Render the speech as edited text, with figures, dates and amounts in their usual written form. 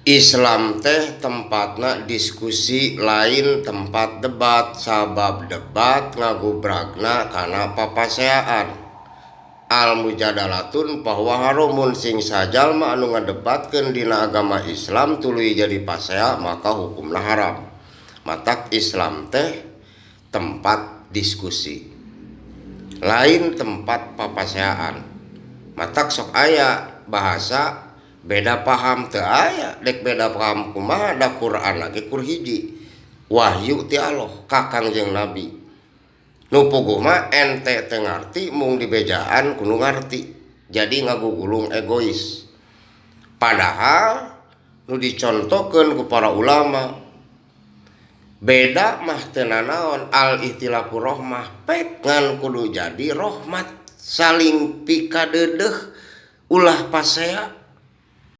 Islam teh tempatna diskusi, lain tempat debat, sabab debat ngagubragna kana papaseaan. Al mujadalatun fahuwa haramun, sing sajalma anu ngadebatkeun dina agama Islam tuluy jadi pasea, maka hukumna haram. Matak Islam teh tempat diskusi, lain tempat papaseaan. Matak sok aya bahasa beda paham, teu aya dek beda paham kumaha, da Quran lagi kur hiji, wahyu ti Allah ka Kangjeng Nabi. Nu puguh mah ente teu ngarti, mung dibejaan kudu ngarti, jadi ngagugulung egois. Padahal nu dicontohkeun ku para ulama, beda mah teu nanaon, al ikhtilafu rohmah, pek ngan kudu jadi rohmat, saling pikadeudeuh, ulah pasea.